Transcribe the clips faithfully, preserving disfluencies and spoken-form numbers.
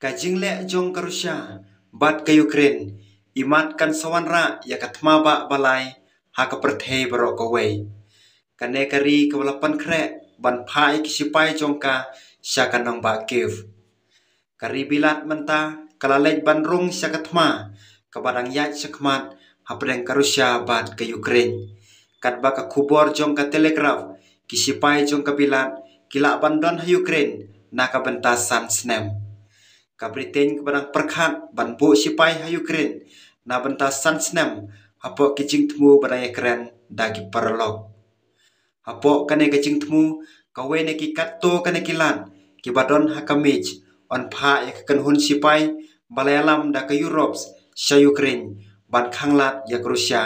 Ka jingleh jong ka Russia bad ka Ukraine imat kan sa wanrah ïa ka thma bah balai ha ka pyrthei baroh kawei. Kane ka ri kaba la pynkhreh ban phah ïa ki sipai jong ka sha ka nongbah Kiev. Ka ri Bilat mynta ka la leit ban rung sha ka thma kaba dang ïaid shakhmat hapdeng ka Russia bad ka Ukraine. Katba ka khubor jong ka Telegraph, ki sipai jong ka Bilat ki lah ban don ha Ukraine na ka bynta san snem. Ka Britain kaba dang pyrkhat ban buh sipai ha Ukraine na bynta san snem hapoh ki jingthmu ba dang ïakren da ki paralok. Hapoh kane ka jingthmu, kawei na ki katto katne ki lad kiba don ha ka miej yn phah ïa ka kynhun sipai ba la ïalam da ka Europe sha Ukraine ban khanglad ïa ka Russia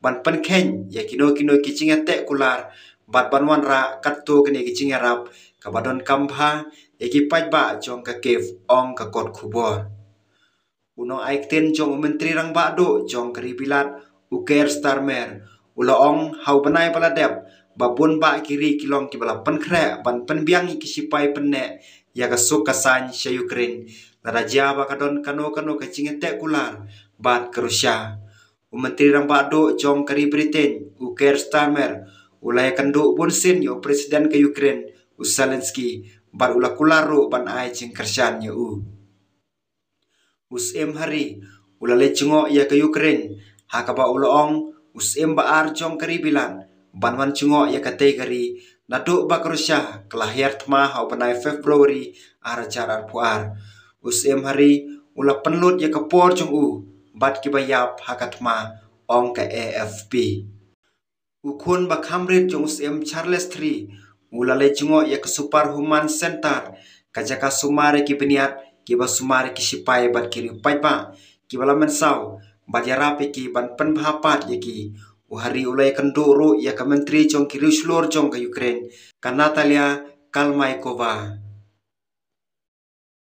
ban pynkheiñ ïa kino kino ki jingïateh kular bad ban wanrah katto katne ki jingïarap kaba donkam bha ïa ki paidbah jong ka Kiev, ong ka kot khubor. U nongai ktien jong u Myntri Rangbah Duh jong ka ri Bilat, u Keir Starmer, u la ong ha u bnai ba la dep ba bun bah ki ri ki long kiba la pynkhreh ban pynbiang ïa ki sipai pynneh ïa ka suk ka saiñ sha Ukraine lada jia ba ka don kano kano ka jingïateh kular bad ka Russia. U Myntri Rangbah Duh jong ka ri Britain, u Keir Starmer, u la ïakynduh bunsien ïa u President ka Ukraine, u Zelensky, bad u la kular ruh ban ai jingkyrshan ïa u. U Syiem Harry u la leit jngoh ïa ka Ukraine, ha kaba u la ong u Syiem ba ar jong ka ri Bilat ban wan jngoh ïa katei ka ri naduh ba ka Russia ka la hiar thma ha u bnai February ar hajar arphew ar. U Syiem Harry u la pynlut ïa ka por jong u bad kiba ïap ha ka thma, ong ka A F P. U khun ba kham rit jong u Syiem Charles three u la leit jngoh ïa ka Super Human Center, ka jaka sumar ïa ki bniat kiba sumar ïa ki sipai bad ki riew paidbah kiba la mynsaw bad ïarap ïa ki ban pynbha pat ïa ki. U Harry u la ïakynduh ruh ïa ka Myntri jong ki riewshlur jong ka Ukraine, ka Natalia Kalmaikova.